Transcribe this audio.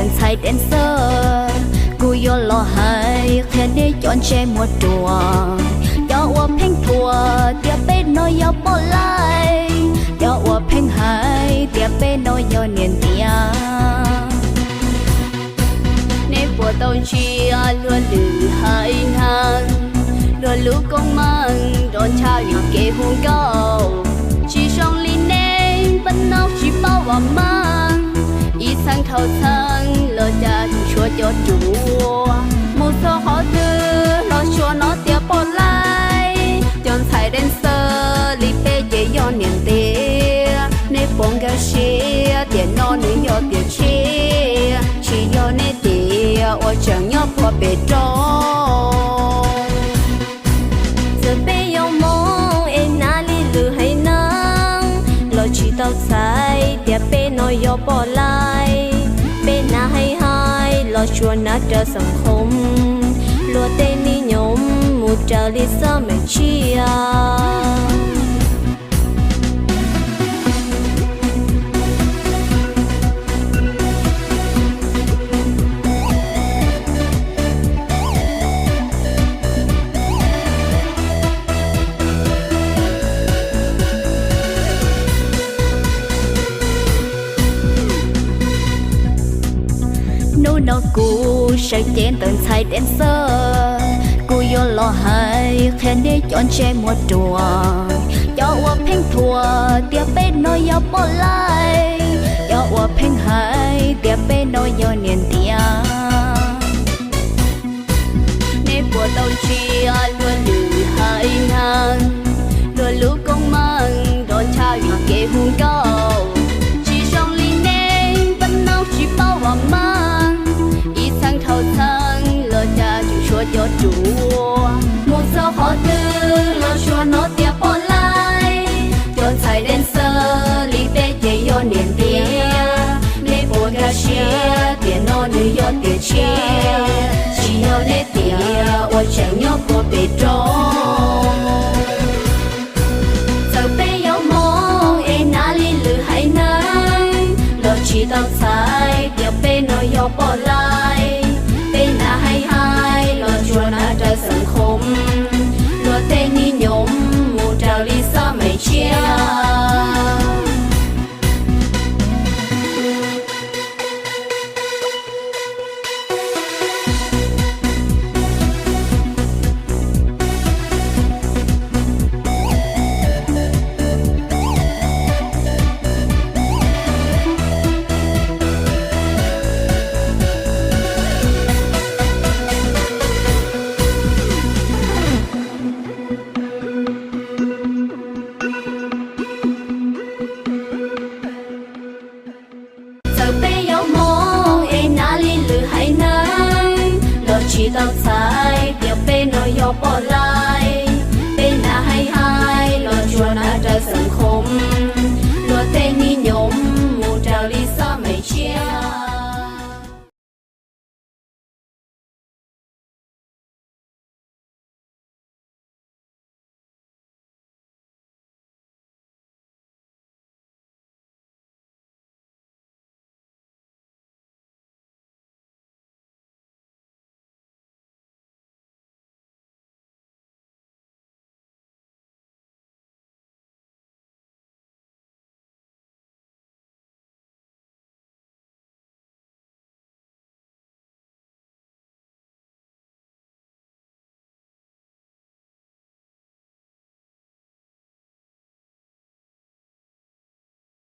Ntxhais dancer, kuv yuav los hais qhia nej cov ntsej muag ruam, cov uas pheej thuam tias peb no yog poj laib, cov uas pheej hais tias peb no yog niam ntiav. Nej puas tau ntsia luag lwm haiv neeg, luag lub koob meej nrov ntsha vim kev hu nkauj, tsis zoo li nej npab noob tsis paub vam meej. Ib txheej dhau txheej los cas tseem tshuav cov ruam, mus txog qhov twg los tsuas hnov tias poj laib, cov ntxhais dancer li peb ces yog niam ntiav. Nej puas nkag siab tiam no nws yog tiam tshiab, tsis yog nej tiag uas tseem nyob puag pem roob. Txawm peb yog Hmoob es hnav li lwm haiv neeg los tsis tau txhais tias peb no yog poj laib. Peb hnav haiv haiv los tsuas hnav raws xeem Hmoob, luag tej hnub nyoog mus raws li xab meem tshiab. Hnub no kuv sawv cev ntawm ntxhais dancer, kuv yuav los hais qhia nej cov ntsej muag ruam, cov uas pheej thuam tias peb no yog poj laib, cov uas pheej hais tias peb no yog niam ntiav. Nej puas tau ntsia luag lwm haiv neeg, luag lub koob meej nrov ntsha vim kev hu nkauj, tsis zoo li nej npab noob tsis paub vam meej. Ib txheej dhau txheej los cas tseem tshuav cov ruam, mus txog qhov twg los tsuas hnov tias poj laib, cov ntxhais dancer li peb ces yog niam ntiav. Nej puas nkag siab tiam no nws yog tiam tshiab, tsis yog nej tiag uas tseem nyob puag pem roob. Txawm peb yog Hmoob es hnav li lwm haiv neeg los tsis tau txhais tias peb no yog poj laib. Peb hnav haiv haiv los tsuas hnav raws xeem Hmoob, luag tej hnub nyoog mus raws li xab meem tshiab. Txawm peb yog Hmoob es hnav li lwm haiv neeg los tsis tau txhais tias peb no yog poj laib.